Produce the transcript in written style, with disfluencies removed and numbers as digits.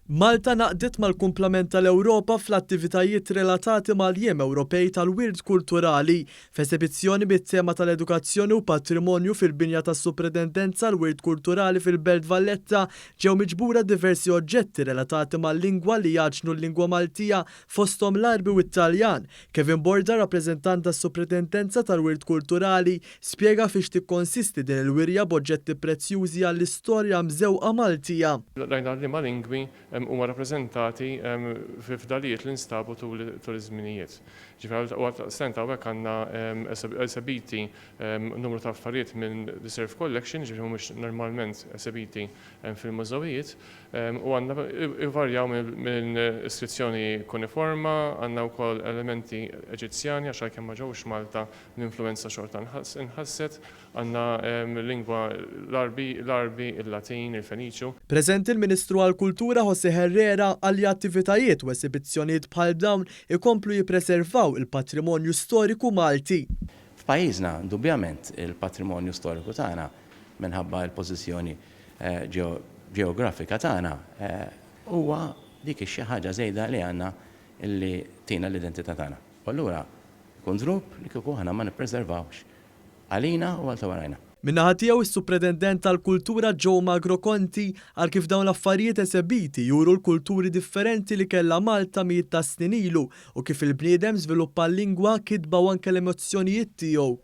Malta ngħaqdet mal-kumplament tal-Ewropa fl-attivitajiet relatati mal-Jiem Ewropej tal-Wirt Kulturali. F'esebizzjoni bit-tema tal-edukazzjoni u patrimonju fil-binja tas-Supretendenza għall-Wirt Kulturali fil-Belt Valletta ġew miġbura diversi oġġetti relatati mal-lingwa li jgħaġnu l-lingwa Maltija fosthom l-Għarbi u t-Taljan. Kevin Borda, rappreżentant tas-Supretendenza tal-Wirt Kulturali, spjega fiex tikkonsisti din il-wirja b'oġġetti prezzjużi għall-istorja mżewqa Maltija. Rajna liema lingwi huma rappreżentati fil-fdalijiet li nstabu tul iż-żminijiet. Ġifieri għaldaqstant hawnhekk għandna esebiti numru ta' affarijiet minn Reserve Collection, ġifieri mhumiex normalment esebiti fil-mużewijiet, u għandna jvarjaw minn iskrizzjoni kuniforma, għandna wkoll elementi Eġizzjani għax għalkemm ma ġewx Malta L-influwenza xorta nħasset. Għandna lingwa l-Għarbi, l-Għarbi, il-Latin, il-Feniċju. Preżenti l-Ministru għall-Kultura José Herrera qal li attivitajiet u esibizzjonijiet bħal dawn ikomplu jippreservaw il-patrimonju storiku Malti. F'pajjiżna, indubjament, il-patrimonju storiku tagħna, minħabba l-pożizzjoni ġeografika tagħna, huwa dik ix-xi ħaġa żejda li għandna li ttina l-identità tagħna. U allura Ikun dnub li kieku aħna ma nippreservawhx għalina u għal ta' warajna. Min-naħa tiegħu is-Supretendent tal-Kultura Joe Magro Conti qal kif dawn l-affarijiet esebiti juru l-kulturi differenti li kellha Malta mijiet ta' snin ilu u kif il-bniedem żviluppa l-lingwa, kitba u anke l-emozzjonijiet tiegħu.